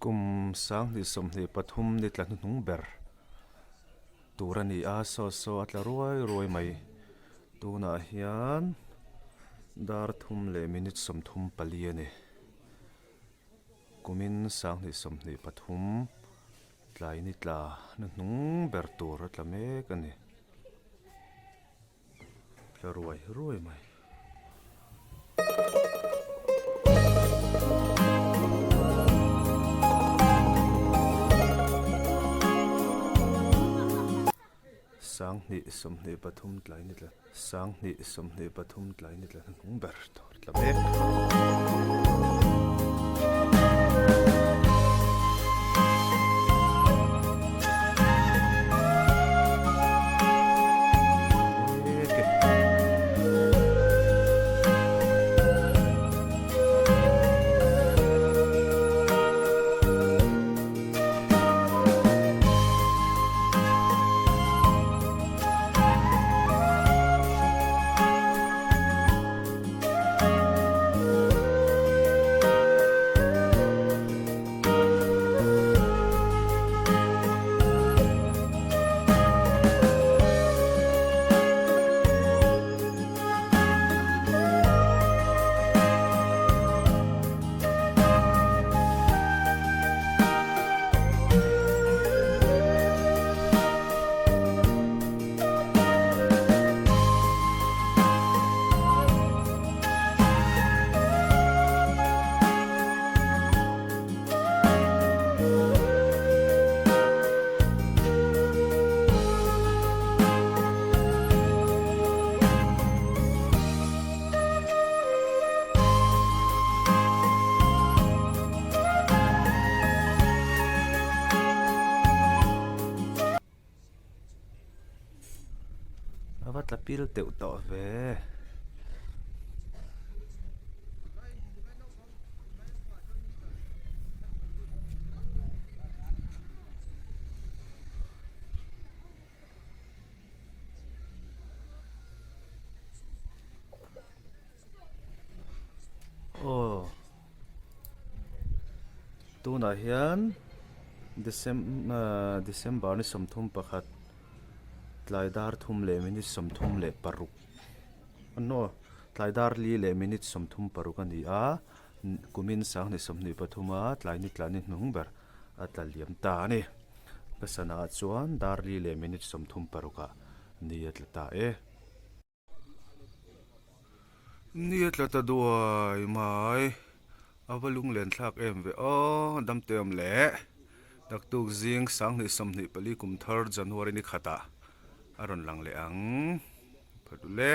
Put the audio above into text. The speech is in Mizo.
Kum 2023 ni tla hnuhnung ber tur a ni a, saw saw a tla ruai ruai mai. Tunah hian dar thum leh minute 34 a ni. Kumin 2023 tlai ni tla hnuhnung ber tur a tla mek a ni. Tla ruai ruai mai. 2023 tlai ni tla 2023 tlai ni tla hnuhnung ber tur tla mek. A va tla pil teuh tawh ve. Aw tunah hian December ni 31 tlai dar thum leh minute 36 no tlai dar li leh minute 36 a ni a kumin 2023 a tlai ni tla ni hnung ber a tla liam ta a ni ka sana ah chuan dar li leh minute 36 ah ni a tla ta e. Ni a tla ta duai mai a va lunglen thlak em ve aw damte awm leh naktuk zing 2024 kum thar January ni khatah a rawn lang leh ang phat ule.